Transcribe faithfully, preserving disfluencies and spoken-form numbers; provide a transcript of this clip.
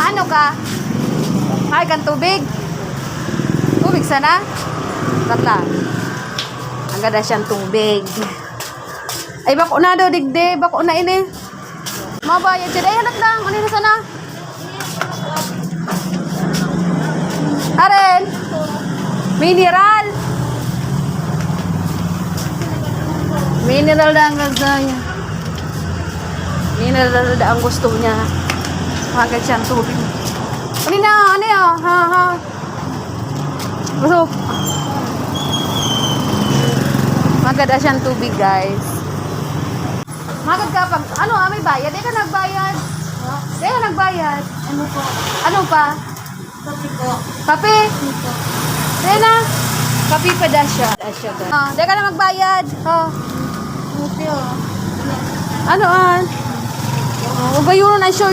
Ano ka? Ay, kan tubig. Tubig sana? Kat lang. Ang ganda siyang tubig. Ay, bako na daw, digdi. Bako na ini. Mabayad siya. Ay, hanap lang. Ano na sana? Aren? Mineral. Mineral na ang gusto niya. Mineral na ang gusto niya. Magad siyang tubig. Ano na? Ano yun? Ha, ha? Gusto. Magada siyang tubig, guys. Magad ka pag, ano ah, may bayad? Di ka nagbayad? Di ka nagbayad? Ano po? Ano pa? Kape po. Kape? Ano po? Rena? Kape pa da siya. Da siya, da. Ah, di ka na magbayad. Oh. Kape oh. Ano ah? Oh, huwag kayo na sure.